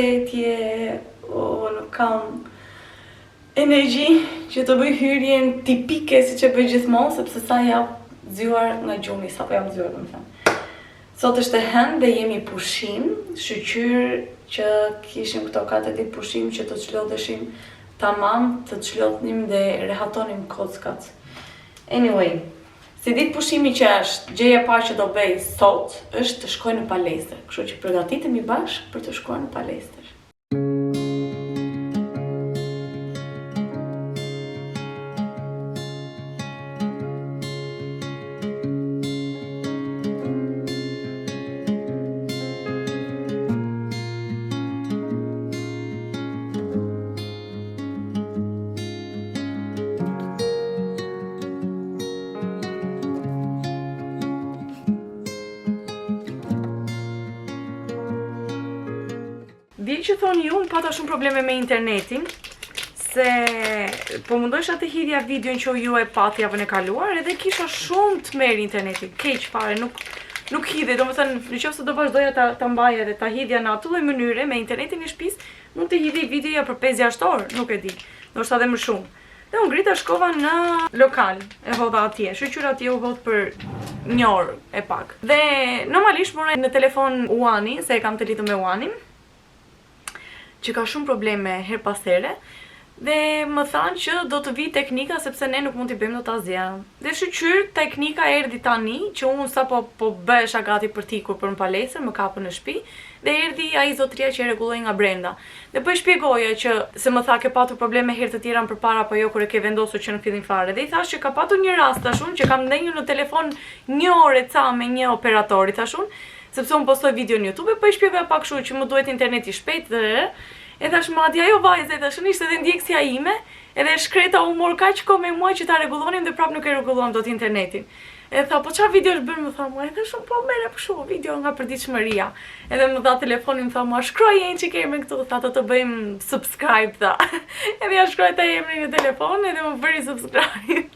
mbështetje, o, nuk kam energji që të bëj hyrjen tipike siç e bëj gjithmonë, sepse sa jam zgjuar nga gjumi, sapo jam zgjuar, domethënë. Sot është e hënë dhe jemi pushim, shyqyr që kishim këto 4 ditë pushim që të çlodheshim tamam, të çlodhnim dhe rehatonim kockat. Anyway, si ditë pushimi që është, gjëja e parë që do bëj sot është të shkoj në palestër, kështu që përgatitemi bashkë për të shkuar në palestër. Dje që thoni ju, unë pata shumë probleme me internetin, se po mundohesha të hidhja videon që ju e patë javën e kaluar, edhe kisha shumë tmerr internetin, keq fare, nuk, nuk hidhej, domethënë, në qoftë se do vazhdoja ta, ta mbaja dhe ta hidhja në atë lloj mënyre me internetin e shtëpisë, mund të hidhej videoja për 5-6 orë, nuk e di, ndoshta edhe më shumë. Dhe u ngrita shkova në lokal, e hodha atje, shyqyr atje u hodh për një orë e pak. Dhe normalisht mora në telefon One-in, se e kam të lidhur me One-in, që ka shumë probleme herë pas here, dhe më thanë që do të vijë teknika sepse ne nuk mund t'i bëjmë dot asgjë. Dhe shyqyr teknika erdhi tani, që unë sapo po bëhesha gati për të ikur për në palestër, më kapën në shtëpi dhe erdhi ai zotëria që e rregulloi nga brenda. Dhe po i shpjegoja që se më tha ke patur probleme herë të tjera më përpara apo jo kur e ke vendosur që në fillim fare. Dhe i thash që ka patur një rast thash unë që kam ndenjur në telefon një orë e ca me një operator i thash unë, sepse unë postoj video në YouTube, po i shpjegoja pak kështu që më duhet internet i shpejtë dhe e thash madje ajo vajza i thash unë ishte edhe ndjekësja ime, edhe e shkreta u mor kaq kohë me mua që ta rregullonim dhe prapë nuk e rregulluam dot internetin. E tha, po ça video është bërë, më tha mua, e thash unë po merrem kështu, video nga përditshmëria. Edhe më dha telefonin, më tha mua, shkruaj një çik emrin këtu, tha, të të bëjmë subscribe, tha. Edhe ja shkruajta emrin në telefon, edhe më bëri subscribe.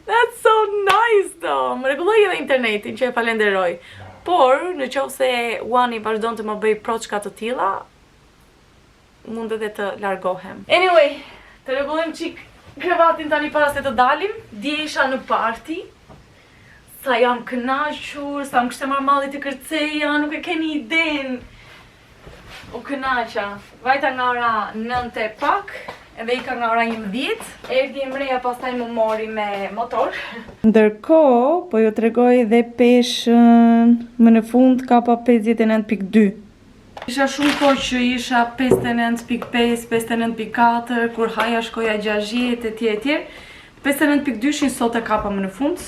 That's so nice, though. Më rregulloi edhe internetin, që e falenderoj. Por, në qoftë se One-i vazhdon të më bëj proçka të tilla, mund edhe të largohem. Anyway, të rregullojmë çik krevatin tani para se të dalim. Dje isha në party. Sa jam kënaqur, sa më kishte marrë malli të kërceja, nuk e keni idenë. U kënaqa. Vajta nga ora 9 e pak, edhe ika nga ora 11. Erdhi Emreja pastaj më mori me motor. Ndërkohë, po ju tregoj dhe peshën. Më në fund kapa 59.2. Isha shumë kohë që isha 59.5, 59.4, kur haja shkoja 60 e tjerë e tjerë. 59.2-shin sot e kapa më në fund,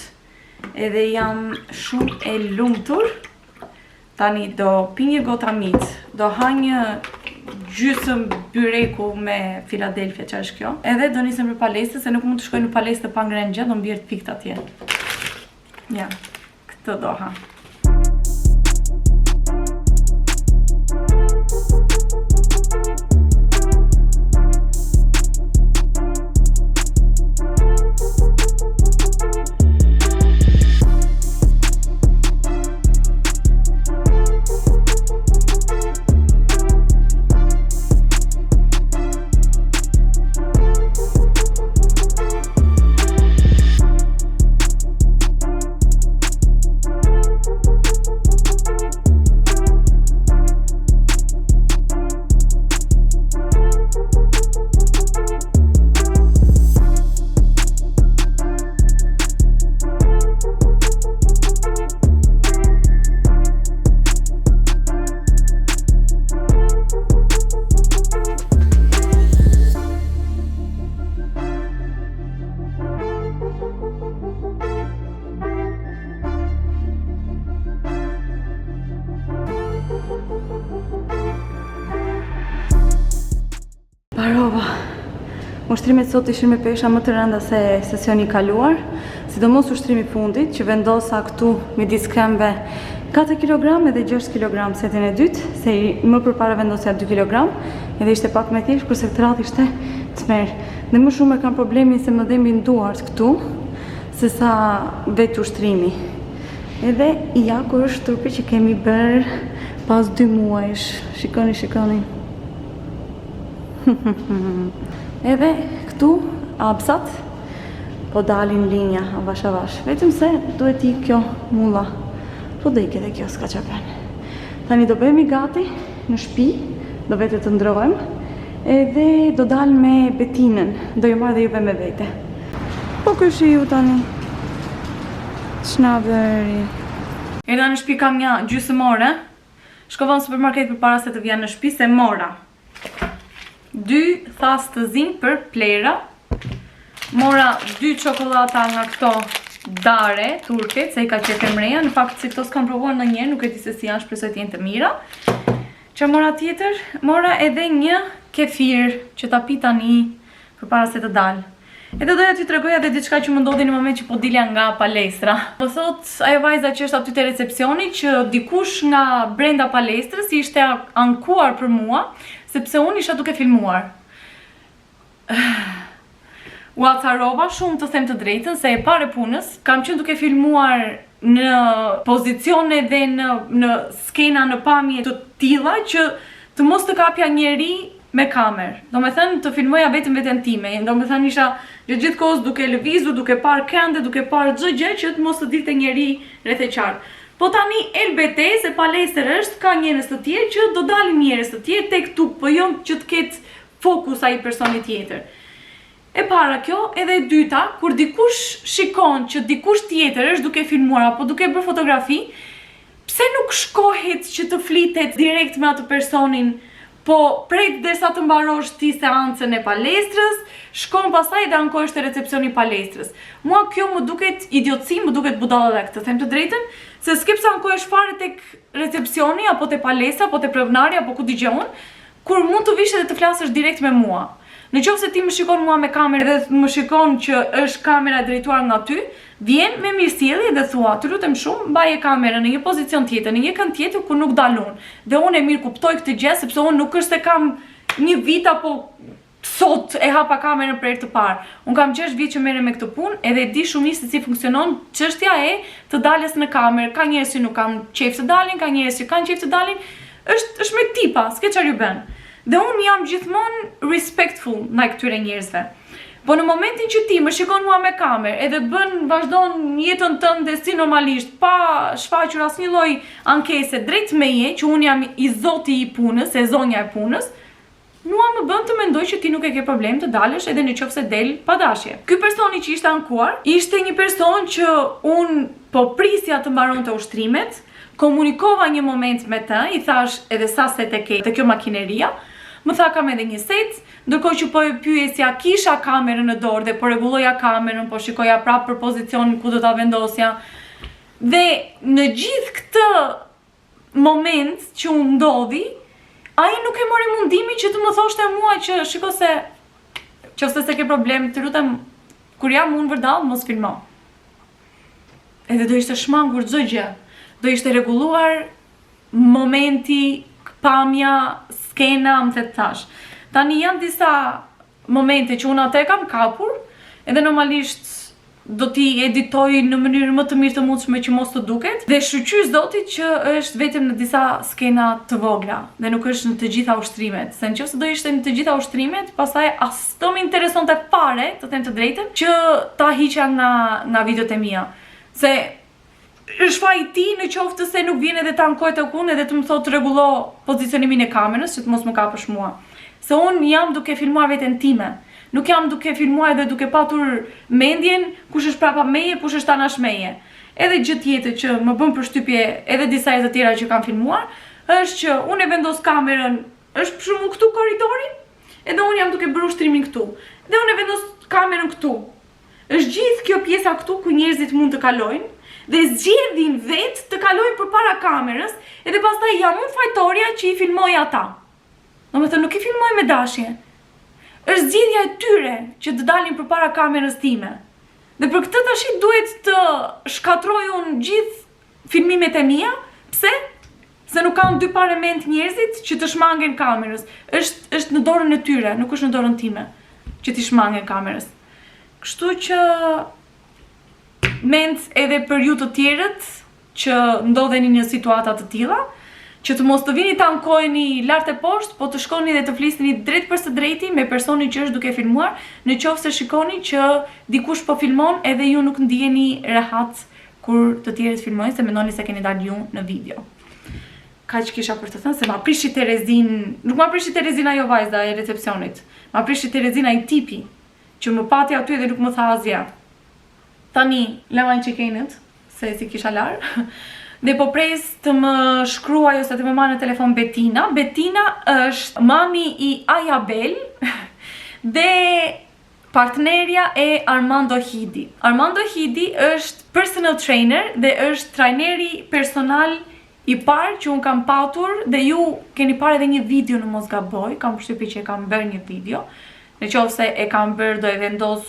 edhe jam shumë e lumtur. Tani do pi një gotë amit, do ha një gjysëm byreku me Philadelphia, që është kjo. Edhe do nisem për palestër, se nuk mund të shkoj në palestër pa ngrënë gjë, do më bjerë të fikët atje. Ja, këtë do ha. Mbarova. Ushtrimet sot ishin me pesha më të rënda se sesioni i kaluar, sidomos ushtrimi i fundit që vendosa këtu midis këmbëve 4 kg edhe 6 kg setin e dytë, se më përpara vendosja 2 kg, edhe ishte pak më thjesht, kurse këtë radhë ishte tmerr. Dhe më shumë e kam problemin se më dhembin duart këtu, se sa vetë ushtrimi. Edhe ja ku është trupi që kemi bërë pas 2 muajsh. Shikoni, shikoni. Edhe këtu absat po dalin linja avash avash. Vetëm se duhet të ikë kjo mulla. Po do ikë edhe kjo, s'ka ça bën. Tani do bëhemi gati në shtëpi, do vete të ndrohem, edhe do dal me Betinën, do ju marr dhe juve me vete. Po ky shiu tani? Ç'na bëri? Erdha në shtëpi kam një gjysmë ore. Shkova në supermarket përpara se të vija në shtëpi se mora dy thasë të zinj për plehra. Mora dy çokollata nga këto dare turke, se i ka qejf Emreja. Në fakt si këto s'kam provuar ndonjëherë, nuk e di se si janë, shpresoj të jenë të mira. Ça mora tjetër? Mora edhe një kefir që ta pi tani përpara se të dal. Edhe doja t'ju tregoja edhe diçka që më ndodhi në moment që po dilja nga palestra. Më thot ajo vajza që është aty te recepsioni që dikush nga brenda palestrës ishte ankuar për mua, sepse unë isha duke filmuar. U acarova shumë të them të drejtën se e para e punës, kam qenë duke filmuar në pozicione dhe në në skena në pamje të tilla që të mos të kapja njeri me kamerë. Domethënë të filmoja vetëm veten time. Domethënë isha gjatë gjithë kohës duke lëvizur, duke parë kënde, duke parë çdo gjë që të mos të dilte njeri rreth e qark. Po tani elbete se palestër është, ka njerëz të tjerë që do dalin njerëz të tjerë tek tuk, po jo që të ketë fokus ai personi tjetër. E para kjo, edhe e dyta, kur dikush shikon që dikush tjetër është duke filmuar apo duke bërë fotografi, pse nuk shkohet që të flitet direkt me atë personin, po pret derisa të mbarosh ti seancën e palestrës, shkon pastaj dhe ankohesh te recepsioni i palestrës. Mua kjo më duket idiotësi, më duket budallallëk, të them të drejtën, se s'ke pse ankohesh fare tek recepsioni apo te palestra apo te pronari apo ku di gjë unë, Kur mund të vish edhe të flasësh direkt me mua. Në qoftë se ti më shikon mua me kamerë dhe më shikon që është kamera e drejtuar nga ty, vjen me mirësjellje dhe thua, të lutem shumë, mbaje kamerën në një pozicion tjetër, në një kënd tjetër ku nuk dal unë. Dhe unë e mirëkuptoj këtë gjë sepse unë nuk është se kam një vit apo sot e hapa kamerën për herë të parë. Unë kam 6 vjet që merrem me këtë punë edhe e di shumë mirë se si funksionon çështja e të dalës në kamerë. Ka njerëz që nuk kanë qejf të dalin, ka njerëz që kanë qejf të dalin. Është është me tipa, s'ke çfarë ju bën. Dhe unë jam gjithmonë respectful ndaj këtyre njerëzve. Po në momentin që ti më shikon mua me kamerë edhe bën vazhdon jetën tënde si normalisht pa shfaqur asnjë lloj ankese drejt meje që unë jam i zoti i punës, e zonja e punës, Mua më bën të mendoj që ti nuk e ke problem të dalësh edhe në qoftë se del pa dashje. Ky personi që ishte ankuar, ishte një person që unë po prisja të mbaronte ushtrimet, komunikova një moment me të, i thash edhe sa sete ke te kjo makineria, më tha kam edhe një set, ndërkohë që po e pyesja kisha kamerën në dorë dhe po rregulloja kamerën, po shikoja prapë për pozicionin ku do ta vendosja. Dhe në gjithë këtë moment që u ndodhi, ai nuk e mori mundimin që të më thoshte mua që shiko se qoftë se s'e ke problem, të lutem kur jam unë vërdall mos filmo. Edhe do ishte shmangur çdo gjë. Do ishte rregulluar momenti, pamja, skena, më the të thash. Tani janë disa momente që unë atë e kam kapur, edhe normalisht do t'i editoj në mënyrën më të mirë të mundshme që mos të duket. Dhe shyqyr Zotit që është vetëm në disa skena të vogla dhe nuk është në të gjitha ushtrimet. Se në qoftë se do ishte në të gjitha ushtrimet, pastaj as do më interesonte fare, të them të drejtën, që ta hiqja nga nga videot e mia. Se është faji i tij në qoftë se nuk vjen edhe të ankohet tek unë edhe të më thotë rregullo pozicionimin e kamerës që të mos më kapësh mua. Se unë jam duke filmuar veten time. Nuk jam duke filmuar edhe duke patur mendjen kush është prapa meje, kush është anash meje. Edhe gjë tjetër që më bën përshtypje edhe disa herë të tjera që kam filmuar, është që unë e vendos kamerën, është për shembull këtu korridori, edhe unë jam duke bërë ushtrimin këtu. Dhe unë e vendos kamerën këtu. Është gjithë kjo pjesa këtu ku njerëzit mund të kalojnë dhe zgjedhin vetë të kalojnë përpara kamerës edhe pastaj jam unë fajtorja që i filmoj ata. Domethënë nuk i filmoj me dashje. Është zgjedhja e tyre që të dalin përpara kamerës time. Dhe për këtë tashi duhet të shkatërroj unë gjithë filmimet e mia. Pse? Se nuk kanë dy pare mend njerëzit që të shmangen kamerës. Është është në dorën e tyre, nuk është në dorën time që t'i shmangen kamerës. Kështu që mend edhe për ju të tjerët që ndodheni në situata të tilla, Që të mos të vini të ankoheni lart e poshtë, po të shkoni dhe të flisni drejt për së drejti me personin që është duke filmuar, në qoftë se shikoni që dikush po filmon edhe ju nuk ndiheni rehat kur të tjerët filmojnë se mendoni se keni dalë ju në video. Kaq kisha për të thënë se ma prishi terezinë, nuk ma prishi terezinë ajo vajza e recepcionit, ma prishi terezinë ai tipi që më pati aty dhe nuk më tha asgjë. Tani, lava një çik enët, se s'i kisha larë. Dhe po pres të më shkruaj ose të më marrë në telefon Betina. Betina është mami i Ajabel dhe partnerja e Armando Hidi. Armando Hidi është personal trainer dhe është trajneri personal i parë që unë kam patur dhe ju keni parë edhe një video në mos gaboj, kam përshtypjen që e kam bërë një video. Në qoftë se e kam bërë do e vendos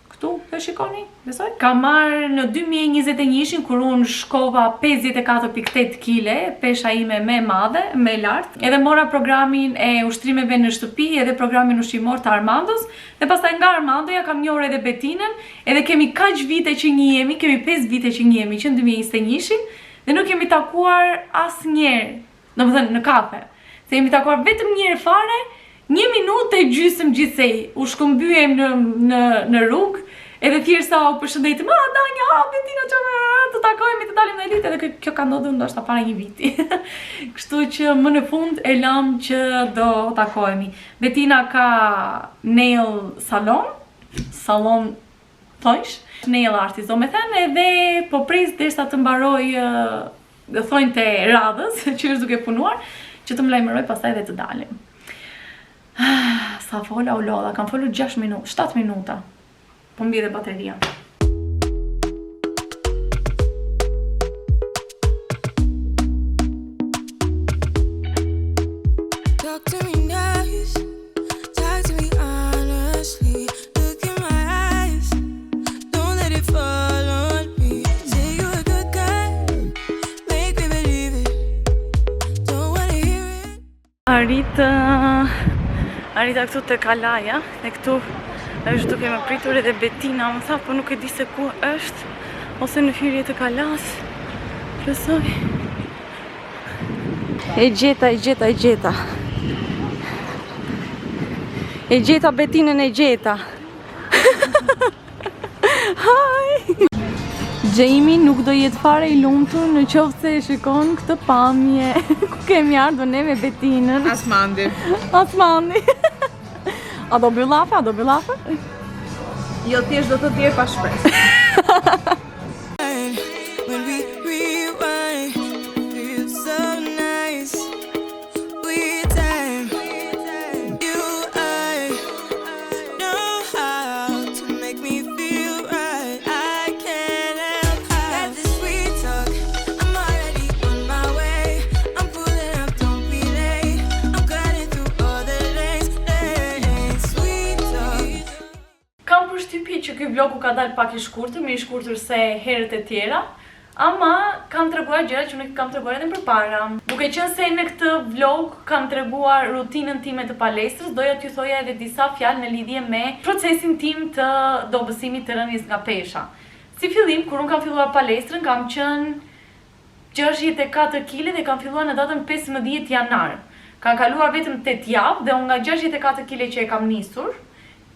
këtu, e shikoni, besoj. Kam marrë në 2021-shin kur unë shkova 54.8 kile, pesha ime me madhe, me lartë, edhe mora programin e ushtrimeve në shtëpi, edhe programin ushqimor të Armandos, dhe pastaj nga Armandoja kam njohur edhe Betinën, edhe kemi kaq vite që njihemi, kemi 5 vite që njihemi që në 2021-shin, dhe nuk jemi takuar asnjëherë, domethënë në kafe. Se jemi takuar vetëm një herë fare, një minutë e gjysëm gjithsej, u shkëmbyem në, në, në rrugë, edhe thjesht sa u përshëndetëm, ah, Danja, ah, Betina, që të takojmë, të dalim në ditë, edhe kjo, kjo ka ndodhur ndoshta para një viti. Kështu që më në fund e lam që do takohemi. Betina ka nail salon, salon thonjsh, nail artist, do me thënë, edhe po pres derisa të mbaroj thonjtë e radhës që është duke punuar, që të më lajmëroj pastaj dhe të dalim. Sa fola u lodha, kam folur 6 minuta, 7 minuta. Po mbi dhe bateria. Talk to me nice, talk to me honestly. Look in my eyes, don't let it fall on me. Say you're a good guy, make me believe it. Don't wanna hear it. Arrita, arrita këtu te Kalaja, dhe këtu është duke më pritur edhe Betina, më tha, po nuk e di se ku është, ose në hyrje të kalas, besoj. E gjeta, e gjeta, e gjeta. E gjeta Betinën e gjeta. Hi! Jamie nuk do jetë fare i lumtur në qoftë se e shikon këtë pamje. Ku kemi ardhur ne me Betinën? Asmandi. Asmani. A do bëj llafe? A do bëj llafe? Jo, thjesht do të të pa shpresë. When we rewind, feels so nice. We time, you I know how to make me feel right. I can't help how the sweet talk. I'm already on my way. I'm pulling up, don't be late. I'm cutting through all the lanes, lanes. Sweet talk. Kam përshtypje që ky vlogu ka dalë pak i shkurtër, më i shkurtër se herët e tjera, ama kam treguar gjëra që nuk kam treguar edhe më përpara. Duke qenë se në këtë vlog kam treguar rutinën time të palestrës, doja t'ju thoja edhe disa fjalë në lidhje me procesin tim të dobësimit të rënies nga pesha. Si fillim, kur unë kam filluar palestrën, kam qenë 64 kg dhe kam filluar në datën 15 janar. Kam kaluar vetëm 8 javë dhe unë nga 64 kg që e kam nisur,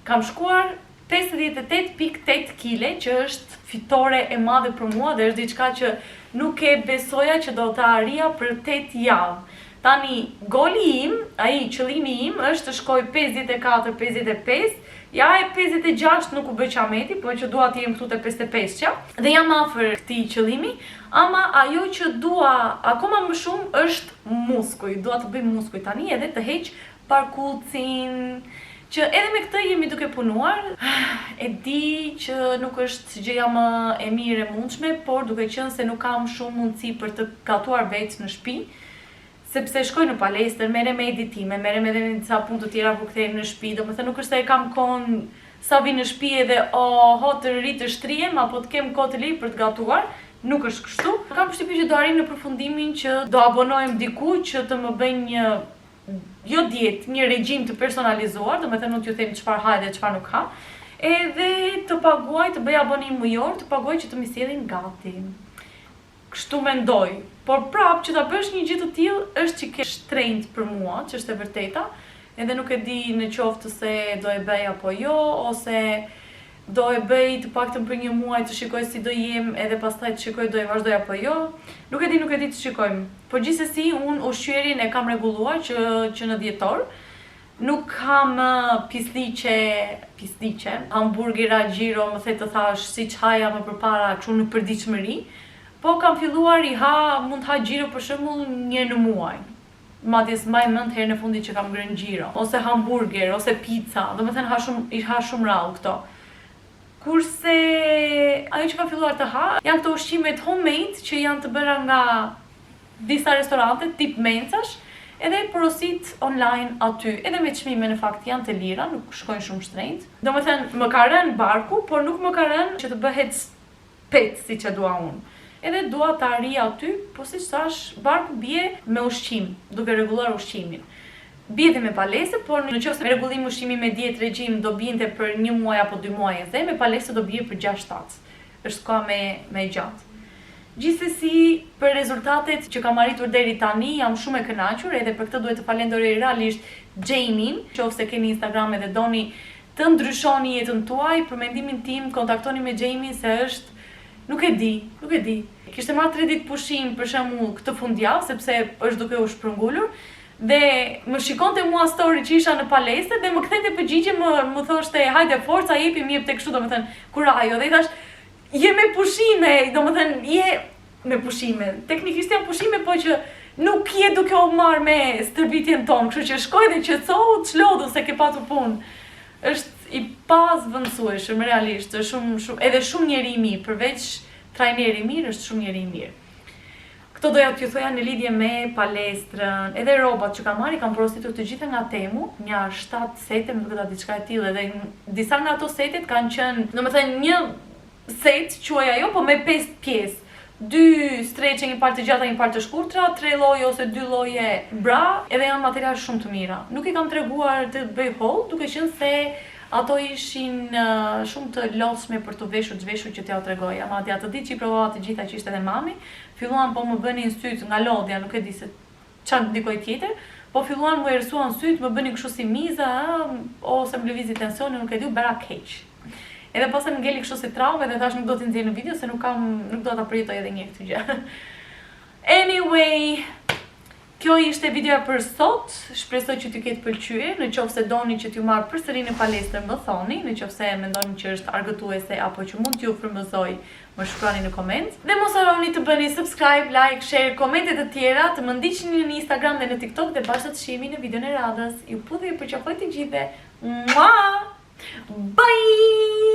kam shkuar 58.8 kg, që është fitore e madhe për mua dhe është diçka që nuk e besoja që do të arrija për 8 javë. Tani, goal-i im, ai qëllimi im është të shkoj 54-55, ja e 56 nuk u bë qameti, po që dua të jem këtu te 55-qa, dhe jam afër këtij qëllimi, ama ajo që dua akoma më shumë është muskuj, dua të bëj muskuj tani edhe të heq barkucin, që edhe me këtë jemi duke punuar. E di që nuk është gjëja më e mirë e mundshme, por duke qenë se nuk kam shumë mundësi për të gatuar vetë në shtëpi, sepse shkoj në palestër, merrem me editime, merrem edhe me disa punë të tjera kur kthehem në shtëpi, domethënë nuk është se e kam kohën sa vi në shtëpi edhe oho të rri të shtrihem apo të kem kohë të lirë për të gatuar, nuk është kështu. Kam përshtypjen që do arrim në përfundimin që do abonohem diku që të më bëjnë një jo dietë, një regjim të personalizuar, domethënë nuk t'ju them çfarë ha dhe çfarë nuk ha, edhe të paguaj, të bëj abonim mujor, të paguaj që të më sjellin gati. Kështu mendoj. Por prapë që ta bësh një gjë të tillë është çik e shtrenjtë për mua, që është e vërteta, edhe nuk e di në qoftë se do e bëj apo jo, ose do e bëj të paktën për një muaj të shikoj si do jem edhe pastaj të shikoj do e vazhdoj apo jo. Nuk e di, nuk e di të shikojmë. Por gjithsesi unë ushqyerjen e kam rregulluar që që në dhjetor. Nuk ha më pisliqe, pisliqe, hamburgera, gjiro, më the të thash, siç haja më përpara, kështu në përditshmëri, po kam filluar i ha, mund të ha gjiro për shembull një në muaj. Madje s'mbaj mend herën e fundit që kam ngrënë gjiro, ose hamburger, ose pica, domethënë ha shumë, i ha shumë rrallë këto. Kurse ajo që kam filluar të ha, janë këto ushqimet homemade që janë të bëra nga disa restorante tip mencash, edhe porosit online aty, edhe me çmime në fakt janë të lira, nuk shkojnë shumë shtrenjtë. Domethënë, më ka rënë barku, por nuk më ka rënë që të bëhet pec siç e dua unë. Edhe dua të arrij aty, po siç thash, barku bie me ushqim, duke rregulluar ushqimin. Bie dhe me palestër, por në qoftë se me rregullim ushqimi me dietë regjim do binte për një muaj apo dy muaj e ze, me palestër do bie për 6-7. Është koha me me e gjatë. Gjithsesi, për rezultatet që kam arritur deri tani jam shumë e kënaqur, edhe për këtë duhet të falenderoj realisht Jamie-n, qoftë se keni Instagram edhe doni të ndryshoni jetën tuaj, për mendimin tim kontaktoni me Jamie-n se është nuk e di, nuk e di. Kishte marrë 3 ditë pushim për shembull këtë fundjavë sepse është duke u shpërngulur dhe më shikonte mua story që isha në palestër dhe më kthente përgjigje më më thoshte hajde forca jepi më jepte kështu domethënë kurajo dhe i thash je me pushime, domethënë je me pushime. Teknikisht janë pushime, po që nuk je duke u marrë me stërvitjen tonë, kështu që shkoj dhe qetësohu, çlodhu se ke patur punë. Është i pazvendësueshëm realisht, është shumë shumë edhe shumë njeri i mirë, përveç trajner i mirë, është shumë njeri i mirë. Këto doja t'ju thoja në lidhje me palestrën, edhe rrobat që kam marrë i kam porositur të gjitha nga Temu, nja 7 sete, më duket a diçka e tillë, edhe disa nga ato setet kanë qenë, domethënë një set quaj ajo, po me 5 pjesë. Dy streçe, një palë të gjata, një palë të shkurtra, tre lloje ose dy lloje bra, edhe janë materiale shumë të mira. Nuk i kam treguar të bëj haul, duke qenë se ato ishin shumë të lodhshme për të veshur, zhveshur që t'jua tregoja. Madje atë ditë që i provova të gjitha që ishte edhe mami, filluan po më bënin sytë nga lodhja, nuk e di se ça ndikoi tjetër, po filluan më errësuan sytë, më bënin kështu si miza, ë, ose më lëvizi tensioni, nuk e di, u bëra keq. Edhe pastaj më ngeli kështu si traumë dhe thash nuk do t'i nxjerr në video se nuk kam nuk do ta përjetoj edhe një herë këtë gjë. Anyway, kjo ishte videoja për sot. Shpresoj që t'ju ketë pëlqyer. Në qoftë se doni që t'ju marr përsëri në palestër, më thoni. Në qoftë se mendoni që është argëtuese apo që mund t'ju frymëzoj, më shkruani në koment. Dhe mos harroni të bëni subscribe, like, share, komente të tjera, të më ndiqni në Instagram dhe në TikTok dhe bashkë të shihemi në videon e radhës. Ju puth dhe ju përqafoj të gjithëve. Mua! Bye!